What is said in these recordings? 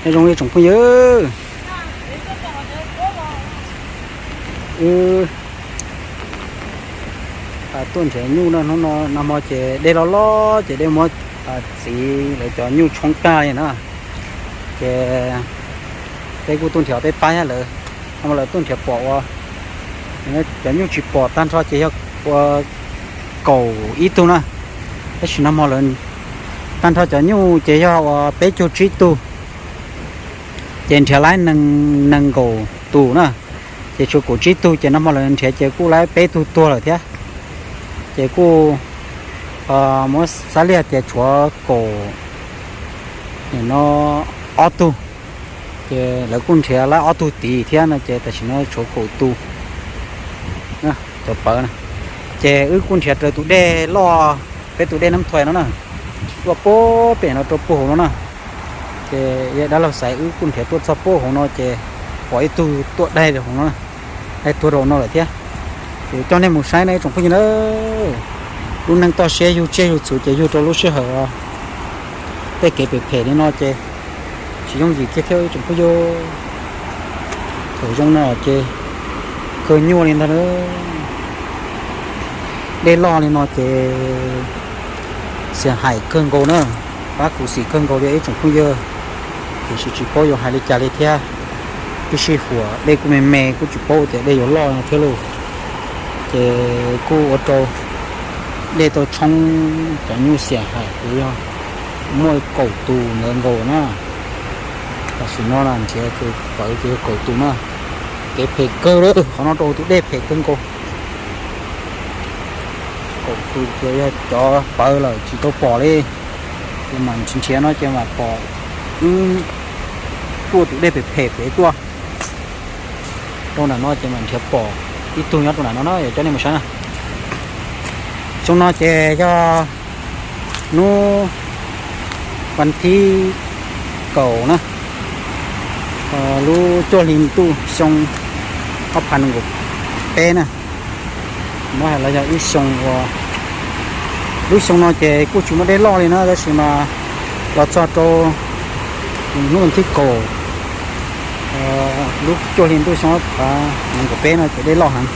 Nyob zoo ib tsoom phooj ywg, wb tuaj nrhiav nyuj no, hnub no nag hmo ces dej loj loj ces dej muab txiv lawv cov nyuj tshoob tag li na. Ces peb kuj tuaj nrhiav peb pab thiab lawv, nag hmo lawv tuaj nrhiav pom ua, cov nyuj tsis pom tag nrho ces yog ua kaum ib tug na, tab sis nag hmo lawv tag nrho cov nyuj ces yog ua peb caug tsib tug, ces nrhiav laib nees nkaum tus na, ces tshuav kaum tsib tug ces nag hmo lawv nrhiav ces kuj laib peb tug tuag lawm thiab. Ces kuj muab xav liaj tias tshuav kaum no ob tug, ces lawv kuj nrhiav laib ob tug tid thiab no ces tam sim no tshuav kaum tus cov pawv na. Ces wb kuj nrhiav raws tus dej loj, peb tus dej Nab Thuais no na, tuaj puag pem no rau puag hauv no na. Ces dab laug Xaiv wb kuj nrhiav tuaj txog puag hauv no ces pom ib tug tuaj daig hauv no, daig tuag rau no lawm thiab. Ces coj nej mus saib na ib tsoom phooj ywg na. Lub neej toj siab yug tsiaj yug txhu ces yug rau lub sij hawm tej kev phem phem li no ces tsis yooj yim kiag thiab ib tsoom phooj ywg. Thaum zoo no ces kawg nyuaj li ntag. Dej loj li no ces xiam haim kawg nkaus na, pab khuv xim kawg nkaus li ib tsoom phooj ywg. Tiam sis tsis paub yuav hais li cas li thiab, ib sij huam dej kuj me me kuj tsis paub tias dej yuav loj no thiab lauj. Ces kuj ua rau dej tau tshoob cov nyuj xiam haim kuj yog muaj kaum tus ntawd nkaus na. Tam sim no na nrhiav ces pawv ces yog kaum tus na. Kev phem kawg lawm, qhov no rau tus dej phem kawg nkaus. Kaum tus ces yog cov pawv lawm tsis tau pom li. Ces mam nrhiav no ces mam pom wb tuaj tus dej phem phem pem tuaj rau nram no ces mam nrhiav pom ib tug nyob rau nram no na, yog coj nej mus saib na. Xyoo no ces yog hnub vas thib kaum na, lub cuaj hli ntuj xyoo ob phav nees nkaum peb na. Muab hais los yog ib xyoo ua, lub xyoo no ces kuj tsis muaj dej loj li na, tab sis mas los txog rau hnub vas thib kaum lub cuaj hli ntuj xyoo ob phav nees nkaum peb no ces dej loj heev.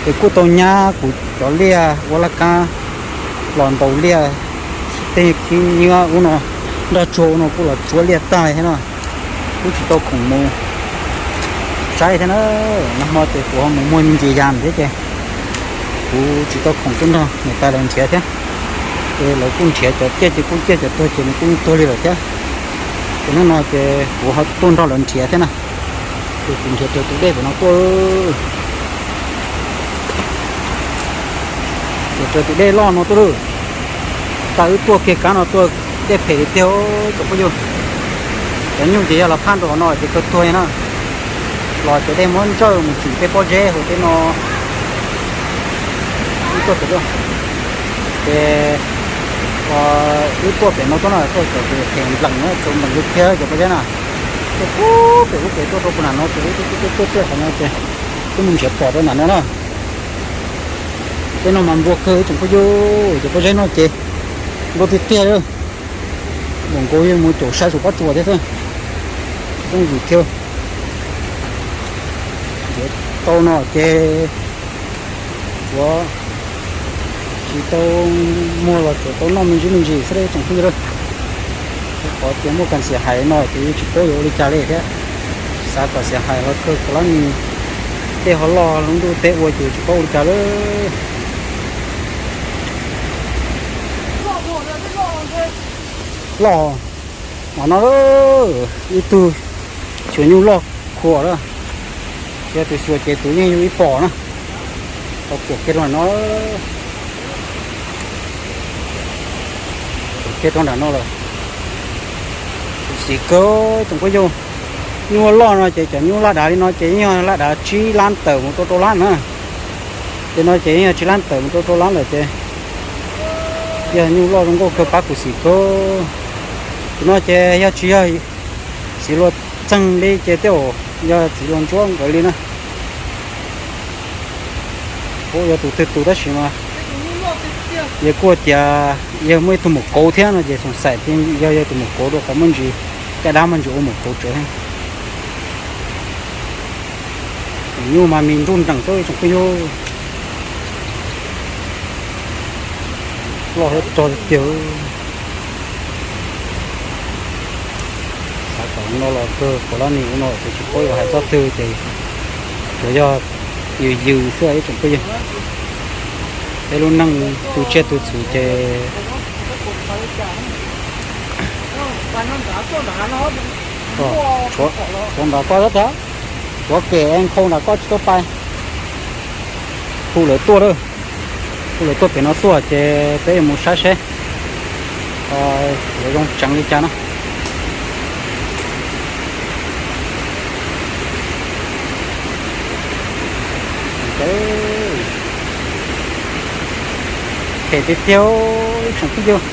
Ces kuj tau nyab kuv cov liaj ua laj kab los ntaus liaj, tej khib nyiab ub no, nroj tsuag ub no kuj los tsuav liaj tag thiab no. Kuj tsis tau khoom mus saib thiab na. Nag hmo ces kuv ho mus muag me ntsis yas thiab ces kuv tsis tau khoom tuaj nrog niam tais lawv nrhiav thiab. Ces lawv kuj nrhiav cov ciaj ces kuj ciaj, cov tuag ces nws kuj tuag li lawm thiab. Ces hnub no ces kuv ho tuaj nrog lawv nrhiav thiab na. Ces kuv nrhiav raws tus dej pem no tuaj, nrhiav raws tus dej loj no tuaj lauj. Tag wb tuaj kiag kab no tuaj dej phem li tiag tsoom phooj ywg. Cov nyuj ces yog los phaj rau hauv no ces kawg tuag na. Los ces dej muab ntsawj mus tsim tej pob zeb hauv tej no. Wb tuaj pem, ces wb tuaj pem no tuaj no tuaj cov phem nplees na, txaus nplees li tiag cov pob zeb na. Tuaj puag pem ub pem tuaj rau puag nram no ces wb tuaj tuaj tuaj qhov no ces wb mus nrhiav pom rau nram no na. Tej no mas nplua kawg ib tsoom phooj ywg, cov pob zeb no ces nplua tiag tiag li. Npaum nkaus yeej mus caum sai saum pob tsuas thiab xwb. Yooj yim thiab. Nrhiav tau no ces tsuav tsis tau muag los tsuav tau noj me ntsis me ntsis xwb ib tsoom phooj ywg. Qhov tias muaj kas xiam hais no ces tsis paub yuav ua li cas li thiab. Xav kom xiam hais los kawg kuv lab mis, dej ho loj lub ntuj teb ua ces tsis paub ua li cas lawm. Loj mas no, ib tug xyuas nyuj loj khuam lawm, yog tus xyuas ces tus yeej yug ib pom na. Tau khuam kiag rau nram no, khuam kiag rau nram no lawm. Xim kawg tsoom phooj ywg, nyuj loj no ces cov nyuj laj dav li no ces yeej yog laj dav tsib lab tawm mus rau rau lab na. Ces no ces yeej yog tsib lab tawm mus rau rau lab lawm ces yog nyuj loj zoo nkauj kawg pab kuv xim kawg. Tus no ces yog tsis yog txiv luag txeeg li ces tej zaum yog txiv luag ntsuab nkawd li na. Kuv yog tus twg tus tab sis mas yog kuj tias yog muaj ib tug maum kauv thiab no ces xoom xaim tias yog yog tus maum kauv rau qhov muaj ntsis Caj dab mas ntsis ua mus kauv tsev. Nyuj mas me ntuj nreem xwb ib tsoom phooj ywg. Loj thiab rog tiag tiag. Xav kom ub no los kawg, kuv lab nim ub no ces tsis paub yuav hais txoj twg ces tsuas yog yws yws xwb ib tsoom phooj ywg. Peb lub neej tu tsiaj tu txhu ces tshuav nram koj, tshuav kem nkhaus nram koj tsis tau pais. Hu lawv tuaj lawm, hu lawv tuaj pem no tuaj ces peb yuav mus saib seb yuav zoo tseev li cas no. Phem tiag tiag ib tsoom phooj ywg.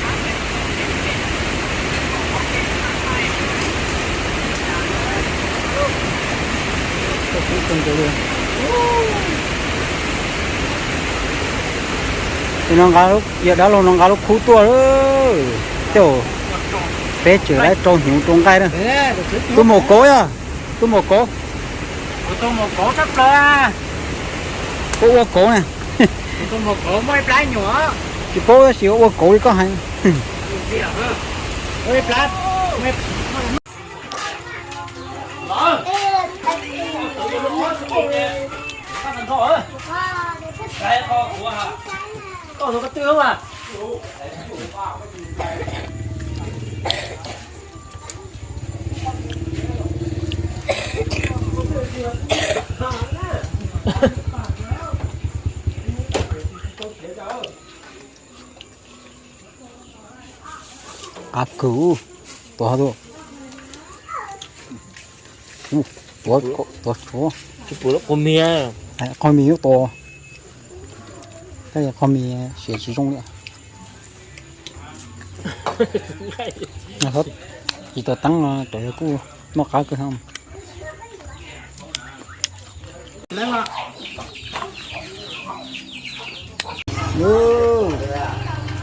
Nim no nqa, yawm dab laug no nqa lub khub tuaj lawm. Tej zaum peb tseem laib rau hnyuv rau nqaij na. Tuaj mus kauv yog, tuaj mus kauv. Ua ua kauv na. Tsis paub tab sis ua kauv li koj hais. Qab kawg, tuav, tuav, tuav tshuav. Qhov mis yuav tuav, qhov mis siav tsis zoo li. Tsis tau teeb no rau yog kuj noj qab kawg.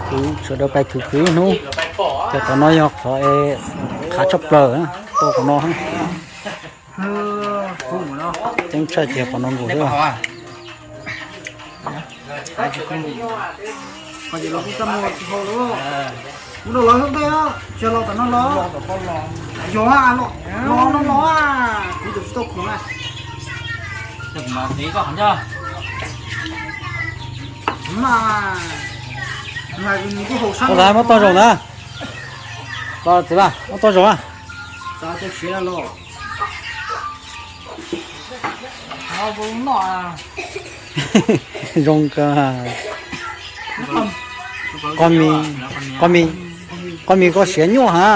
Kuv sawv daws pais khwv khwv ib hnub, ces qhov no yog qhov khav tshaj plaws, tau qhov no. Ceeb tshaj ces qhov no nkaus xwb. Kuv los los tom no los, yog los no los, kuv tus tsis tau khoom na. Muab toj zoom na. Los txiv, muab toj zoom na. Zoo kawg. Qhov mis, qhov mis koj siav nyuaj ha.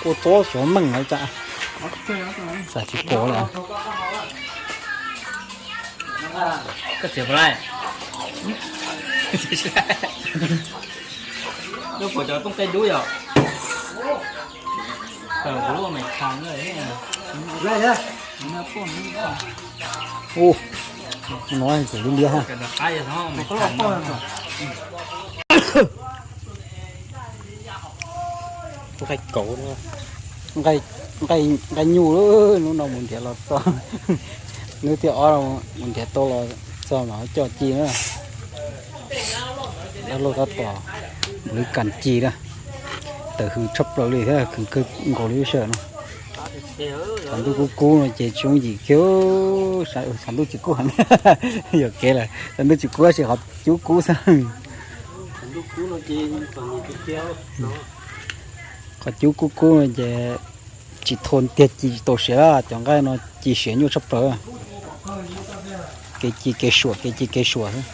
Kua txob xyov meej lawm cas, xav tsis pom lawm. Ub, no kuv lub liab ha. Nqaij kauv, nqaij nyuj, hnub no mus nrhiav los txog, hnub thib ob mus nrhiav tau los txog mas coj ci na. Dab laug tab tom lwv kas ci na, tawm hws tshaj plaws li thiab khwv kawg nkaus li lub sij hawm no. Thaum ntuj kub kub no ces tsis yooj yim kiag, thaum ntuj tsis kub heev. Yuam kev lawm, thaum ntuj tsis kub tab sis qhov cub kub xwb. Qhov cub kub kub no ces tsis thau tiag ci tsis tau siav, cov nqaij no ci siav nyuaj tshaj plaws. Kev ci kev suam, kev ci kev suam xwb.